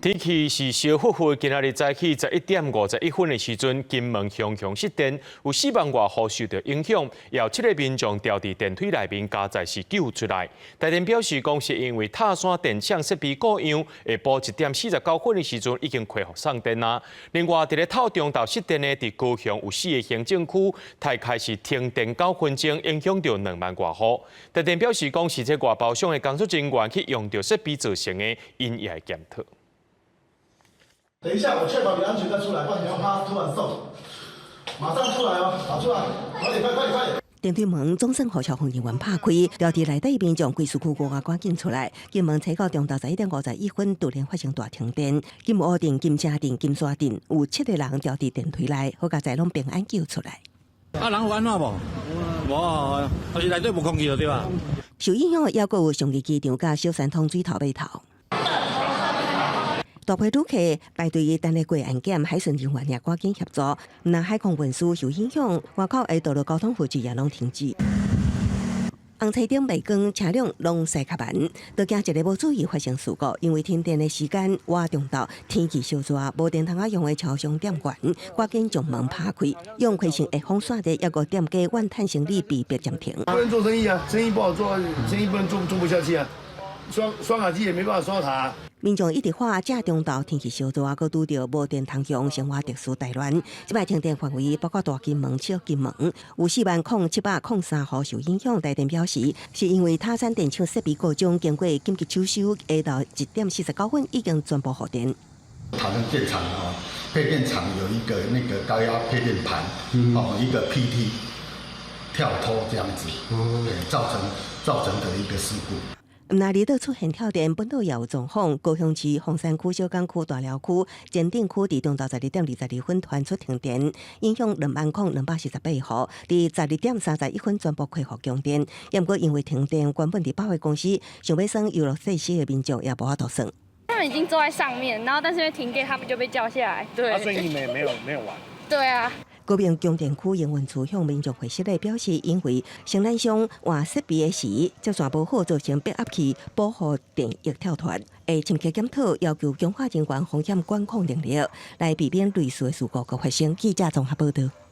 天氣是燒煜煜，今仔日早起11點51分的時陣，金門雄雄失電，有4萬外戶受著影響，有七個民眾牢佇電梯內面，佳哉是救出來。台電表示講，是因為塔山電廠設備故障，下晡1點49分的時陣已經恢復送電啦。另外，佇咧透中晝失電的，佇高雄有四個行政區，大概是停電9分鐘，影響著2萬外戶。台電表示講，是這外包商的工作人員去用著設備造成的，𪜶也會檢討。等一下，我確保你安全再出來，不然你要怕突然送。馬上出來哦，跑出來，快點，快快快點！電梯門總算予消防人員拍開，牢佇內底民眾規身軀外啊趕緊出來。金門初九中晝11點51分突然發生大停電，金湖鎮、金城鎮、金沙鎮有七個人牢佇電梯內，好佳哉攏平安救出來。啊，人有按怎無？無，就是內底無空氣就對吧？受影響的猶閣有松義機場佮小三通水頭碼頭。大批旅客排隊等咧過安檢，海巡人員也趕緊協助。毋但海空運輸受影響，外口的道路交通輔助也攏停止。紅車頂袂光，車輛攏駛較慢，都驚一个無注意發生事故。因為停電的時間倚中晝，天氣燒熱，無電通仔用的超商店員趕緊將門拍開，用開成的風扇的抑閣店家怨嘆生理被迫暫停。不能做生意啊，生意不好做，生意不能做，做不下去啊。刷刷卡機也沒辦法刷卡。民眾一直話，這中晝天氣燒熱，閣拄著無電通用，生活秩序大亂。這擺停電範圍包括大金門、小金門，有40,703戶受影響。台電表示，是因為塔山電廠設備故障，經過緊急搶修，下晝1點49分已經全部復電。塔山電廠啊，配電廠有一個那個高壓配電盤，哦，一個 PT 跳脫這樣子，對，造成的一個事故。毋但離島出現跳電，本島也有狀況。高雄市鳳山區、小港區、大寮區、前鎮區佇中晝12點22分傳出停電，影響20,248戶。佇12點31分全部恢復供電。毋過因為停電，原本佇百貨公司想欲耍遊樂設施的民眾也無法度耍。他們已經坐在上面，然後但是因為停電，他們就被叫下來。對。啊，所以你們也沒有玩。對啊。高屏供電區營運處向民眾回釋的表示，因為生產商換設備的時，接線無好，造成變壓器保護電液跳脫，會深刻檢討，要求強化人員風險管控能力，來避免類似的事故閣發生。記者綜合報導。